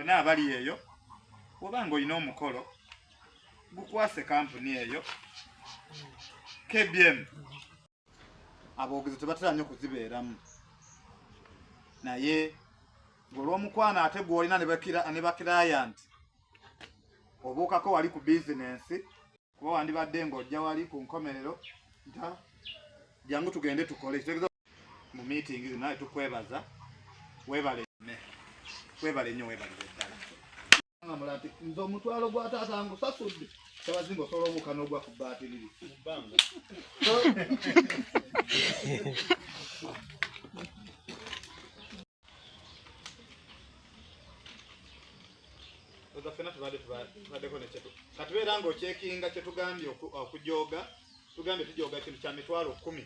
Bonna abali eyo, bw'oba ng'olina omukolo, gukwase kampuni eyo KBM. Aboogezi tebatera nnyo kuzibeeramu, naye ng'olw'omukwano ate gw'olina ne ba client, obuukako wali ku bizinensi, kuba wandibadde ng'ojja wali ku nkomerero nta jangu tugende tukole. Kitegeeza mu meeting zino naye tukwebaza, weebale weebale nnyo, weebalire ddala. Ngamula nti nze omutwalo gwa taata ngusasudde, kyabazinga osobola obuuka n'ogwa ku bbaati liri. Oza ffenna tubadde tubaddeko nekyetu katubeera ng'okyekinga kyetugambye okujooga. Tugambye tujooga kintu kya 100,000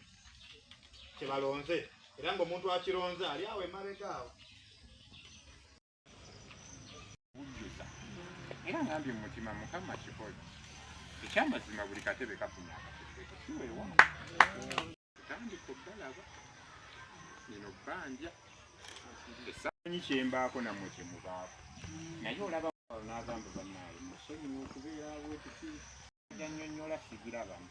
kyebalonze, era ng'omuntu akironze ali awo emabega awo. Bujjuza era ngambye mu mutima, Mukama kikole ekyamazima, buli katebe kafunye akatebe siweewa tutandika obbalaba nino bbanja esanyi kyembaako nammwe kyemubaako. Naye olaba n'agamba, bannaaye musonyiwe okubeera bwetuti jannyonnyola sigirabamu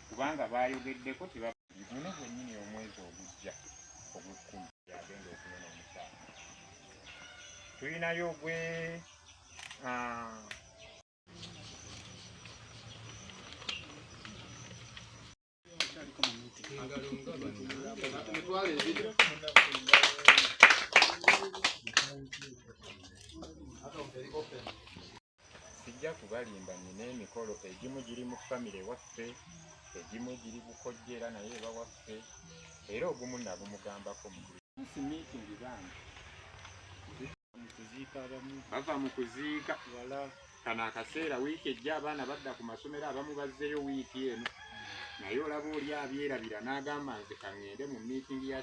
kubanga baayogeddeko teba guno gwennyini. Omwezi ogujja ogw'ekkumi yagenda okunona omukyala tulinayo ogwe 20,000. Account eri open. Sijja kubalimba, nina emikolo egimu giri mu famire waffe, egimu giri bukojja era naye eba waffe, era ogumu nagumugambako mu meeting bange. Kuziika abamu. Bava mu kuziika. Wala. Kano akaseera wiiki ejja abaana badda ku masomero, abamu bazzeeyo wiiki eno, naye olaba oli abyerabira n'agamba nze kaŋŋende mu meeting ya